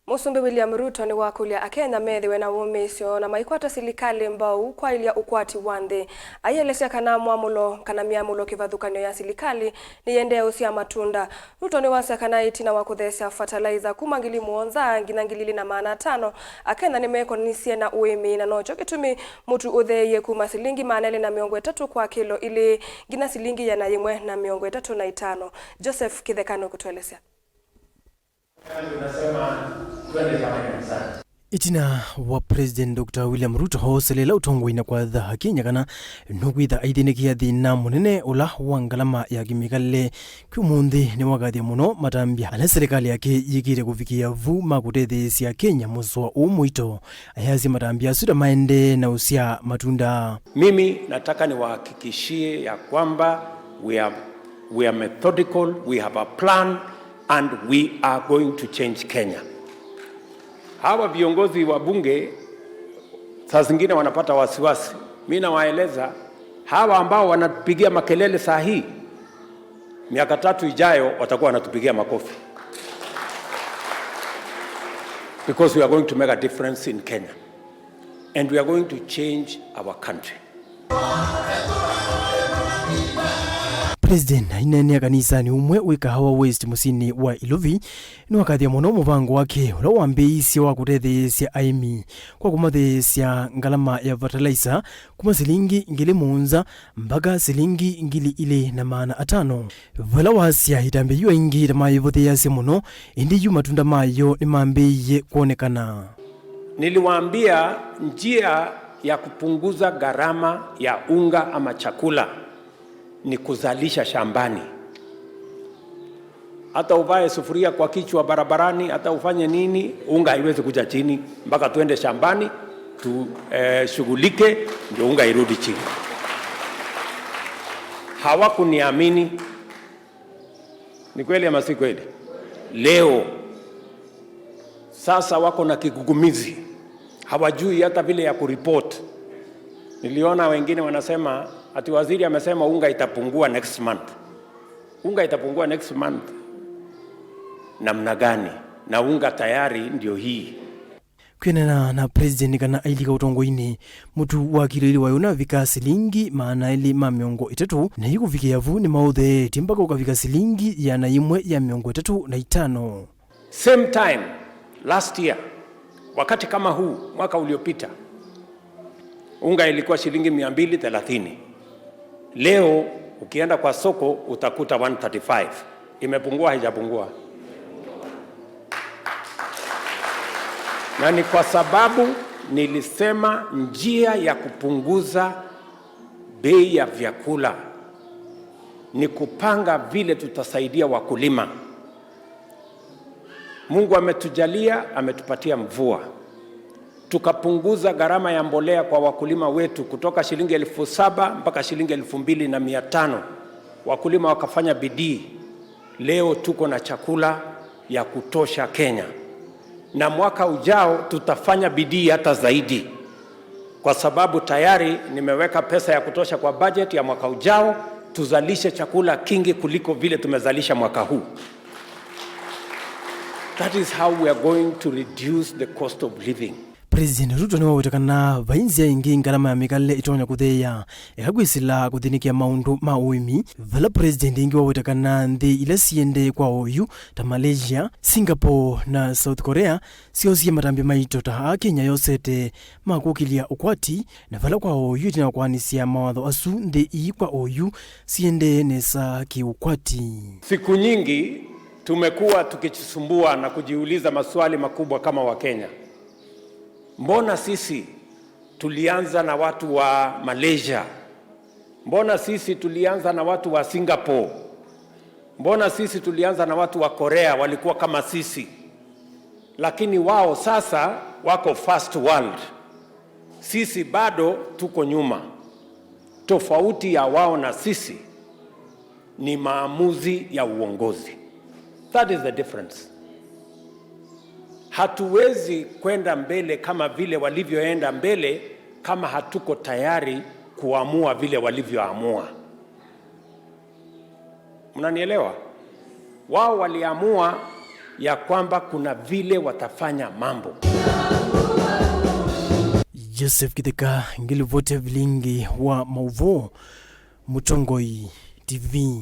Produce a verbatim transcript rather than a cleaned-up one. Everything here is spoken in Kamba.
Mũsumbĩ William Ruto nĩwakũlya Akenya methĩwe na wũmĩĩsyo na maikwata silikalĩ mbau kwaĩlya ũkwati wa nthĩ, aielesya kana mwamũlo kana myamũlo kĩvathũkany'o ya silikalĩ nĩyĩendee ũsyaa matunda. Ruto nĩwasya kana ĩtina wa kũtheesya fertilizer kuma ngili mũonza nginya ngili ilĩ na maana atano, Akenya nĩmekonisye na ũĩmi, na nokyo kĩtumi mũtu ũtheeie kuma silingi maana elĩ na mĩongo ĩtatũ kwa kĩlo ilĩ nginya silingi ĩana yĩmwe na mĩongo ĩtatũ na itano. Joseph Kĩtheka nũkũtũelesya. Ĩtina wa President Doctor William Ruto ooselela ũtongoi na kwatha Akenya kana nũkwĩtha aithĩnĩkĩa thĩna mũnene ũla wa ngalama ya kĩmĩkalĩle, kwĩ ũmũnthĩ nĩwakathya mũno matambya ala silikalĩ yake yĩkĩte kũvikĩa vu ma kũtetheesya Akenya mũsoa ũũ mũito. Ayasya matambya asu ta maendee na ũsyaa matunda. Mimi nataka niwahakikishie ya kwamba we are, we are methodical, we have a plan, and we are going to change Kenya. Hawa viongozi wa bunge saa zingine wanapata wasiwasi. Mimi nawaeleza, hawa ambao wanapigia makelele saa hii, miaka tatu ijayo watakuwa wanatupigia makofi. Because we are going to make a difference in Kenya. And we are going to change our country. President aineenea kanisanĩ ũmwe wĩ Kahawa West mũsyĩnĩ wa Ilovi nĩwakathya mũno mũvango wake ũla wambĩĩisye wa kũtetheesya aĩmi kwa kũmatheesya ngalama ya fertilizer kuma silingi ngili mũonza mpaka silingi ngili ilĩ na maana atano, vala wasya itambya yu aingĩ ta maĩvũthĩĩasya mũno, ĩndĩ yu matunda mayo nĩmambĩĩie kwonekana. Niliwaambia njia ya kupunguza gharama ya unga ama chakula ni kuzalisha shambani. Hata uvae sufuria kwa kichwa barabarani, hata ufanye nini, unga haiwezi kuja chini mpaka tuende shambani tushughulike, eh, ndio unga irudi chini. Hawakuniamini. Ni kweli ama si kweli? Leo sasa wako na kigugumizi, hawajui hata vile ya kuripoti. Niliona wengine wanasema ati waziri amesema unga itapungua next month. Unga itapungua next month namna gani? Na unga tayari ndio hii. Kwĩanana na President kana ailika ũtongoinĩ, mũtu wa kilo ilĩ waĩ ũnavika silingi maana elĩ ma mĩongo ĩtatũ, na yu kũvikĩa vu nĩmaũtheetye mpaka ũkavika silingi ĩana yĩmwe ya mĩongo ĩtatũ na itano. Same time last year, wakati kama huu, mwaka uliopita, unga ilikuwa shilingi mia mbili thelathini. Leo ukienda kwa soko utakuta one thirty-five. Imepungua, haijapungua? Na ni kwa sababu nilisema njia ya kupunguza bei ya vyakula ni kupanga vile tutasaidia wakulima. Mungu ametujalia, ametupatia mvua. Tukapunguza gharama ya mbolea kwa wakulima wetu kutoka shilingi elfu saba mpaka shilingi elfu mbili na mia tano. Wakulima wakafanya bidii. Leo tuko na chakula ya kutosha Kenya. Na mwaka ujao tutafanya bidii hata zaidi. Kwa sababu tayari nimeweka pesa ya kutosha kwa budget ya mwaka ujao, tuzalishe chakula kingi kuliko vile tumezalisha mwaka huu. That is how we are going to reduce the cost of living. President Ruto nĩwaweta kana vai nzĩa ĩngĩ ngalama ya mĩkalĩle ĩtonya kũtheea, eka kwĩsĩla kũthĩnĩkĩa maũndũ ma ũĩmi, vala President ĩngĩ waweta kana nthĩ ila siendee kwa oyu ta Malaysia, Singapore na South Korea syosie matambya maito ta aa Kenya yosete ma kũkĩlya ũkwati, na vala kwa oyu ĩtina wa kũanĩsya mawatho asu nthĩ ii kwa oyu siendee nesa kĩũkwati. Siku nyingi tumekuwa tukijisumbua na kujiuliza maswali makubwa kama Wakenya. Mbona sisi tulianza na watu wa Malaysia? Mbona sisi tulianza na watu wa Singapore? Mbona sisi tulianza na watu wa Korea walikuwa kama sisi? Lakini wao sasa wako first world. Sisi bado tuko nyuma. Tofauti ya wao na sisi ni maamuzi ya uongozi. That is the difference. Hatuwezi kwenda mbele kama vile walivyoenda mbele kama hatuko tayari kuamua vile walivyoamua. Mnanielewa? Wao waliamua ya kwamba kuna vile watafanya mambo. Joseph Kitheka ngilivoti ya vilingi wa mauvoo, Mũtongoi T V.